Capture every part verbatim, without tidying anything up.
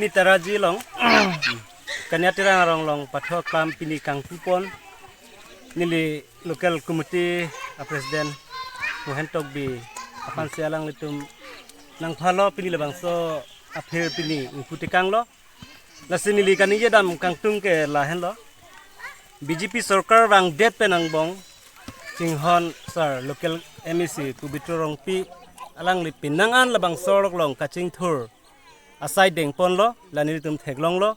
Taraji along, Kania Terang arong along pathu aklam pini kangpupon, neli local committee a president Mohen Tokbi aphansi alanglitum nangphalo pini labangso aphir pini ingpu tekanglo. Lasi neli kaningje dam kangtung ke lahenlo. B J P sorkar vangdet pen angbong chinghon sar local M A C Pobitro Rongpi alangli penang an labangso arlok along kachingthur asai dengponlo, la nelitum theklonglo.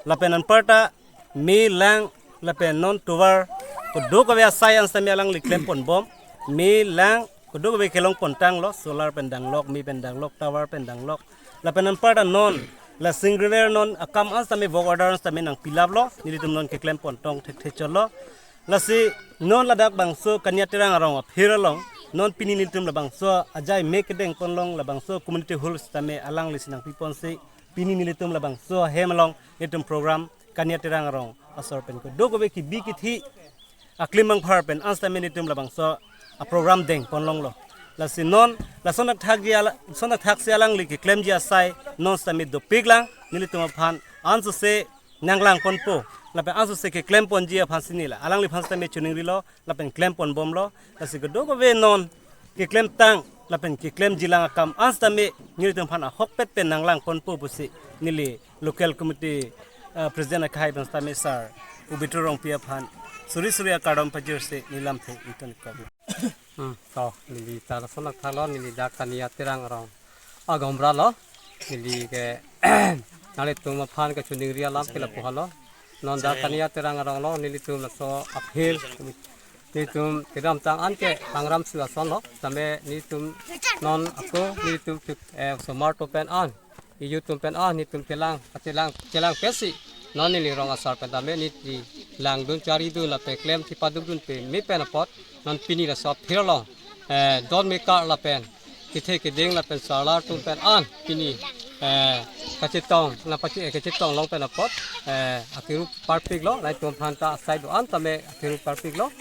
Lapen anparta me lang lapen non tovar kedokave asai an sitame alangli klemponbom. Me lang kedokave kelongpontanglo, solar pen danglok, me pen danglok, tovar pen danglok. Lapen anparta non la singriver non akam an sitame work order an sitame nangpilaplo, nelitum non keklempontong thekthe chotlo. Lasi non ladak bangso Kania Terang arong aphir along, non pini nelitum labangso ajai me kedengponlong labangso community hall sitame alanglisi nangpiponsi pini nelitum labangso ahem along nelitum program Kania Terang arong asor pen kedokave kebi kethe aklim angphar pen an sitame nelitum labangso a program dengponlonglo. Lasi non lason athak ji ala, son athak si alangli keklemji asai non sitame dopiklang, nelitum aphan ansose nanglangponpo, lapen ansose keklemponji aphansi neli alangliphan sitame choningrilo lapen klemponbomlo. Lasi kedokave non keklemtang lapen keklemjilang akam an sitame nelitum aphan ahokpet pen nanglangponpo pusi neli local committee, uh, president akhai pen sitame sar Pobitro Rongpi aphan suri suri akardom pajirsi neli lamthe ingtonkok. Hmm, to, neli ta lason athak lo, neli dak Kania Terang arong agaonbura lo, neli ke nanglitum aphan kachiningri alam ke lapu halo. Non dak Kania Terang arong along nelitum laso aphir, nelitum kedamtang an ke pangram su ason lo, tame nelitum non ako nelitum chuk, eh, somar atum pen an, youth atum pen an, nelitum chelang, chelang, chelang pesi. Non neli rong asar pen tame neli langdun charidun lapen klem chipadukdun pame pen apot, non pini laso aphir along, eh, don mekar lapen kethe keding lapen sarlar atum pen an pini, eh, kachetong, nangpache, eh, kachetong long pen apot, eh, akiru parpiklo, nangtum aphanta asai do-an tame akiru parpiklo.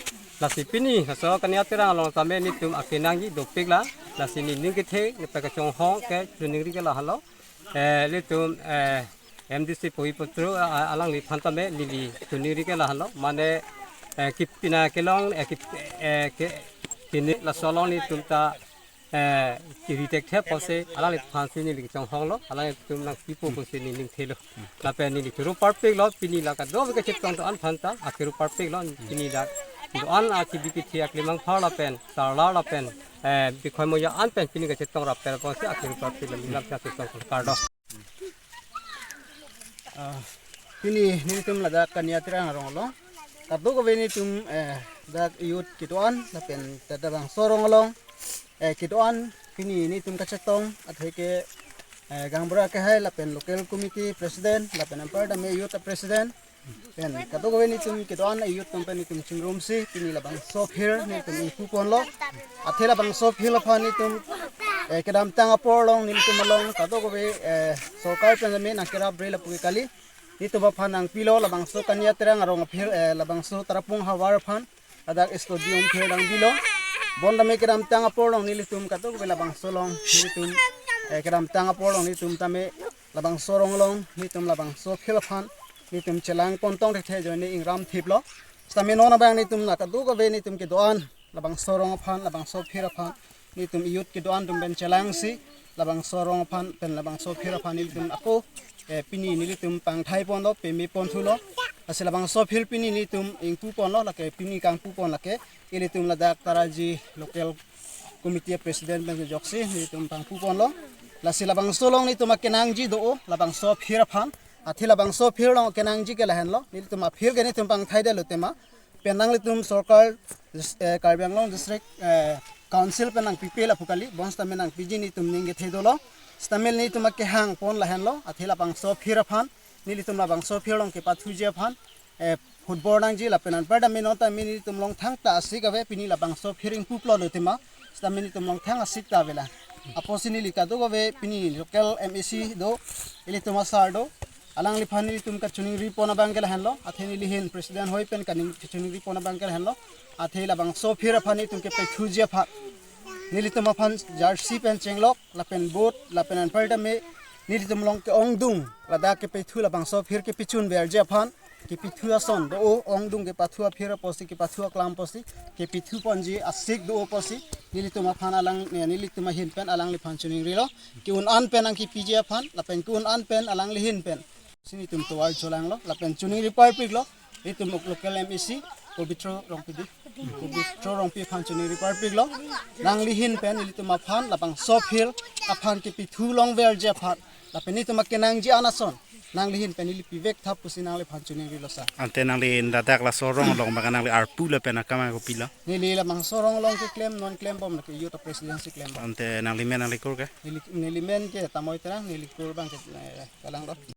Lasi pini laso Kania Terang along tame nelitum akenangji dopiklang, lasi nening kethe, nepa kachonghong ke chiningri ke lahelo. Eh, nelitum, eh, M D C Pobitro, a, a, alangliphan tame neli chiningri ke lahelo. Mane, eh, kipina kelong, eh, kip-, eh, ke, kini laso along nelitum ta, eh, kiri thekthe pusi alangliphansi neli chonghonglo, alanglitum nangpipo pusi neli ningthelo. Lapen neli kiru parpiklo, pini la kadokave kachetong atum aphanta akiru parpiklo, pini dak do-an akibi kethe aklim angphar lapen sarlar lapen, eh, bikhoi moya an pen pini kachetong rap pen pusi akiru parpiklo, neli lamthe kachetong kardom. Ah, pini nelitum ladak Kania Terang arong along kadokave nelitum, eh, dak youth kedo-an lapen dak labangso arong along, eh, kedo-an pini nelitum kachetong athe ke, eh, gaonbura akhai lapen local committee president lapen anparta me youth president pen kadokave nelitum kedo-an youth atum pen nelitum chingrumsi pini labangso aphir nelitum ingpuponlo. Athe labangso aphir aphan nelitum, eh, kedamtang apor along nelitum along kadokave, eh, sorkar pen tame nangkerap bre lapu ke kali. Nelitum aphan nangpilo labangso Kania Terang arong aphir, eh, labangso tarapung havar aphan ladak stadium aphir nangpilo. Bonta me kedamtang apor along nelitum kadokave labangso along nelitum, eh, kedamtang apor along nelitum tame labangso arong along nelitum labangso aphir aphan nelitum chelangpontong thekthe ajoine ingram thiplo. Sitame non abang nelitum la kadokave nelitum kedo-an labangso arong aphan, labangso aphir aphan nelitum youth kedo-an atum pen chelangsi labangso arong aphan pen labangso aphir aphan nelitum ako, eh, pini nelitum pangthaiponlo, pameponthulo. Lasi labangso aphir pini nelitum ingpuponlo, lake pini kangpupon lake ilitum ladak Taraji local committee president pen joksi nelitum pangpuponlo. Lasi labangso along nelitum akenangji do-o, labangso aphir aphan. Athe labangso aphir along akenangji ke lahenlo, nelitum aphir ke nelitum pangthaidetlo tema. Pen nanglitum sorkar, eh, Karbi Anglong District, eh, Council pen nangpipe lapu kali, bonsitame nangpiji nelitum ning kethe dolo. Sitame nelitum akehangpon lahenlo, athe labangso aphir aphan nelitum labangso aphir along kepathuji aphan, eh, football nangji lapen anparta me non tame nelitum along thangta asik ave, pini labangso aphir ingpuplotlo tema. Sitame nelitum along thang asik ta avelang. Apotsi neli kadokave pini local M A C do, ilitum asar do, alangliphan nelitum kachiningripon abang ke lahenlo, athe neli ahin president hoi pen kaning kachiningripon abang ke lahenlo, athe labangso aphir aphan nelitum kepathuji aphan nelitum aphan jersey pen chenglok, lapen boot, lapen anparta me nelitum along ke-ongdung ladak kepethu labangso aphir kepechun verji aphan, kepethu ason do-o, ongdung kepathu aphir apotsi, kepathu aklam apotsi, kepethu ponji asik do-o apotsi, nelitum aphan alang, eh, nelitum ahin pen alangliphan chiningrilo. Ke-un an pen nangkepiji aphan, lapen ke-un an pen alangli ahin pen si nelitum tovar cholanglo, lapen chiningri parpiklo, nelitum local M A C, Pobitro Rongpi di. Pobitro Rongpi aphan chiningri parpiklo, nangli ahin pen nelitum aphan labangso aphir aphan kepethu long verji aphan, lapen nelitum akenangji an ason nangli ahin pen neli pivek tha pusi nangliphan chiningrilo sir. Ante nangli ladak laso rong along baka nangli arpu lapen akam kopilo? Neli labangso rong along keklem non klembom lake youth presidency klembom. Ante nangli men nangli kur ke? Neli, neli men ke Tamoi Terang, neli kur abang ke, eh, Kalangdot.